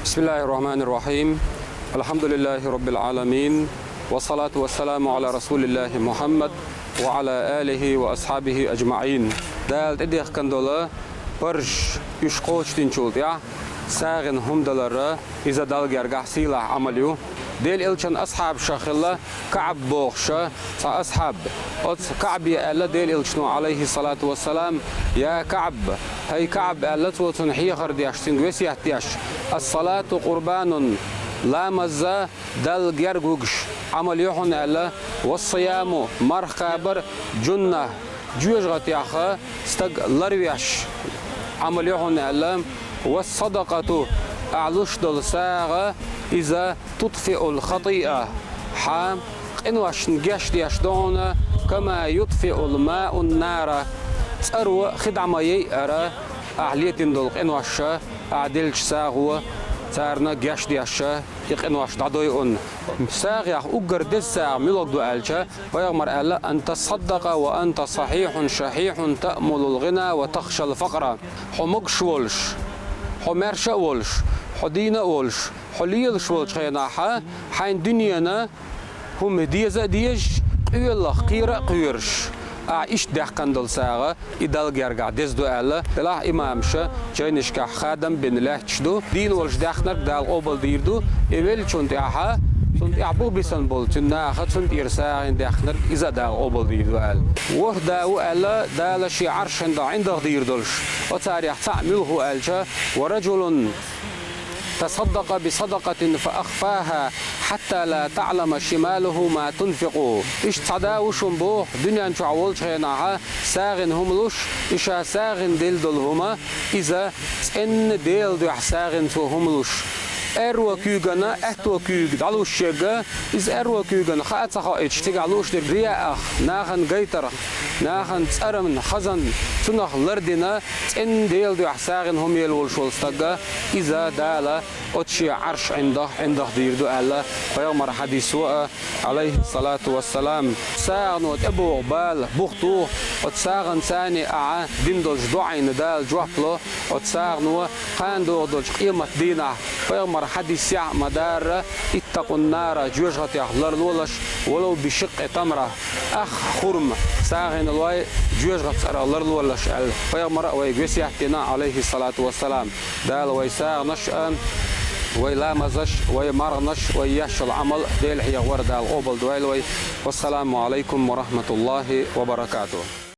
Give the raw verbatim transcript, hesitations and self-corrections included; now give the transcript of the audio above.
بسم الله الرحمن الرحيم. الحمد لله رب العالمين. والصلاة والسلام على رسول الله محمد وعلى آله وأصحابه أجمعين. Дала тӀедехкан дола парз уьш кхочушдинчул тӀехь, сагӀина хӀума далар, иза Далла гергахь сийлахь Ӏамал ю. Делан элчан асхьабашах хилла КаӀб бохуш цхьа асхьаб. Оцу КаӀбе аьлла Делан элчано, Ӏалайхи салату вассалам: «Я КаӀб, хӀай КаӀб», аьлла, цо цунна хьехар деш, цуьнга весет деш: «Ас-салату къурбанун», ламаз Далла герга вуьгуш Ӏамал ю хьуна аьлла, «ва ссияму», марха кхабар, «джунна», жоьжахатех стаг ларвеш Ӏамал ю хьуна аьлла, «ва ссадакъату», ахь луш долу сагӀа, иза «тутфиул хатиа», хьан къиношна гечдеш ду хьуна, «кама ютфиул маун нара», цӀаро хи дӀа ма яйъара, ахь летийна долу къинош, ахь деллачу сагӀо царна гечдеш, и къинош дӀадойъуш. СагӀех уггар деза сагӀа муьлха ду аьлча, пайхамара аьлла: «Ан тасаддакъа ва анта сахьихьун шахьихьун таъмулул гӀина ва тахшал факъра». Хьо могуш а волуш, хьо маьрша а волуш, хьо дийна а волуш, хьо лелаш волчу хенахь, хьайна дуьненан хӀума деза а дезаш, къоьллах кхера а кхоьруш, ахь иштта даьккхина долу сагӀа, и Далла гергахь деза ду аьлла, делахь имамаша чайнашкахь хадам бина лаьтташ ду. Дийна волуш даьккхинарг Дала къобалдийр ду, и веллачунна тӀехь, цунна тӀехь бух бисина болу цуьнан наха цунна тӀера сагӀина даьккхинарг, иза а Дала къобалдийр ду аьлла. ВорхӀ да ву аьлла, Дала шен Ӏарш хьиндахь ӀиндагӀ дийр долуш. Оцарех цхьаъ муьлха ву аьлча: «Ва раджулун тасаддакъа би садакъатин фа ахфаха хьатта ла таълама шималуху ма тунфикъу». Иштта цхьа да ву шуна боху, дуьнен чохь волчу хенахь сагӀина хӀума луш, и ша сагӀина делла долу хӀума, иза цӀенна Делан дуьхьа сагӀина цо хӀума луш. Аьрру куьйгана аьтту куьйга дӀалуш ерг, иза аьрру куьйгана хаа ца хоуьйтуш цигахь лууш дерг, рияах, нахана гайтарх, нахана цӀаран хазан, цунах лардина, цӀенна Делан дуьхьа сагӀина хӀума елла волуш волу стаг, иза Дала оцу шен Ӏарш ӀиндагӀ, ӀиндагӀ дийр ду аьлла, пайхамаран хьадисо а, Ӏалайхи салату вассалам. СагӀано тӀебогӀу бала, бух туху, оцу сагӀанца ахь дина долчу доӀина Дала жоп ло, оцу сагӀано кхана догӀу долчу къемат дийнахь, пайхамаран хьадисехь а ма-дарра: «Иттакъун нара», жоьжахатех ларлолаш, «валав би шикъкъи тамра», ах хурма сагӀина лой, жоьжахатин цӀарах ларлолаш аьлла, пайхамара а вайга весет дина, Ӏалайхи салату вассалам. Дала вай сагӀанаш а, вай ламазаш, вай марханаш, вай еш йолу Ӏамал Делан хьехавар Дала къобалдойла вай. Вассаламу Ӏалайкум ва рахматуллахӀи ва баракатухӀ.